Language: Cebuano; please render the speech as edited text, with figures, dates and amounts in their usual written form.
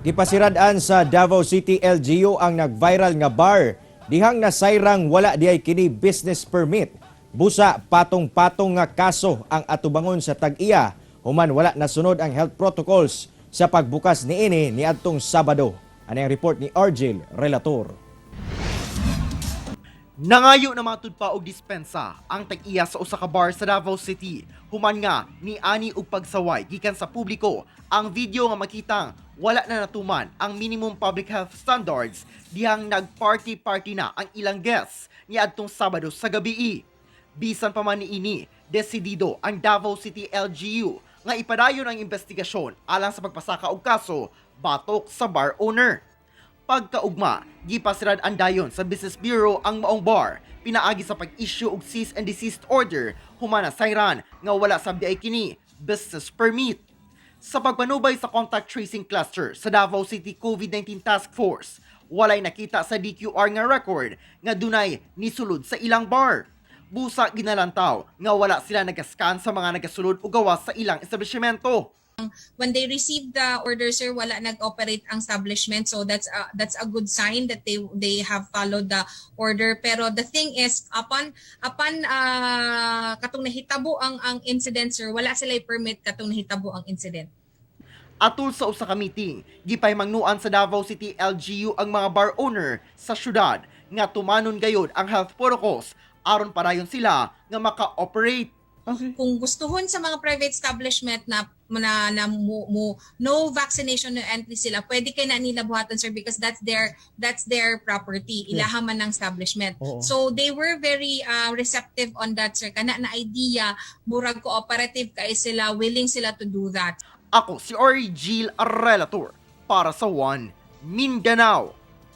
Gipasirad-an sa Davao City LGU ang nag-viral nga bar dihang nasayrang wala diay kini business permit. Busa patong-patong nga kaso ang atubangon sa tag-iya human wala nasunod ang health protocols sa pagbukas niini niadtong Sabado. Ani ang report ni Argel Relator. Nangayo na matud pa og dispensa ang tag-iya sa usa ka bar sa Davao City. Human nga ni ani og pagsaway gikan sa publiko ang video nga makitang wala na natuman ang minimum public health standards dihang nagparty-party na ang ilang guests niadtong Sabado sa gabii. Bisan pa man niini, desidido ang Davao City LGU nga ipadayon ang investigasyon alang sa pagpasaka og kaso batok sa bar owner. Pagkaugma, gipasirad ang dayon sa Business Bureau ang maong bar, pinaagi sa pag-issue og cease and desist order human nasayran nga wala sab diay kini business permit. Sa pagpanubay sa contact tracing cluster sa Davao City COVID-19 Task Force, walay nakita sa DQR nga record nga dunay nisulod sa ilang bar. Busa ginalantaw nga wala sila nagascan sa mga nagasulod o gawas sa ilang establishmento. When they received the order, sir, wala nag-operate ang establishment, so that's a good sign that they have followed the order. Pero the thing is, upon katong nahitabo ang incident, sir, wala sila permit katong nahitabo ang incident. Atol sa usa ka meeting, gipahimangnuan sa Davao City LGU ang mga bar owner sa syudad nga tumanon gayod ang health protocols aron padayon sila nga maka-operate. Kung gustuhon sa mga private establishment na mo no vaccination, no entry sila, pwede kay na nila buhaton, sir, because that's their property, ilaha man ng establishment. So they were very receptive on that, sir, kana na idea. Murag cooperative kay sila, willing sila to do that. Ako si Origil Relator para sa One Mindanao.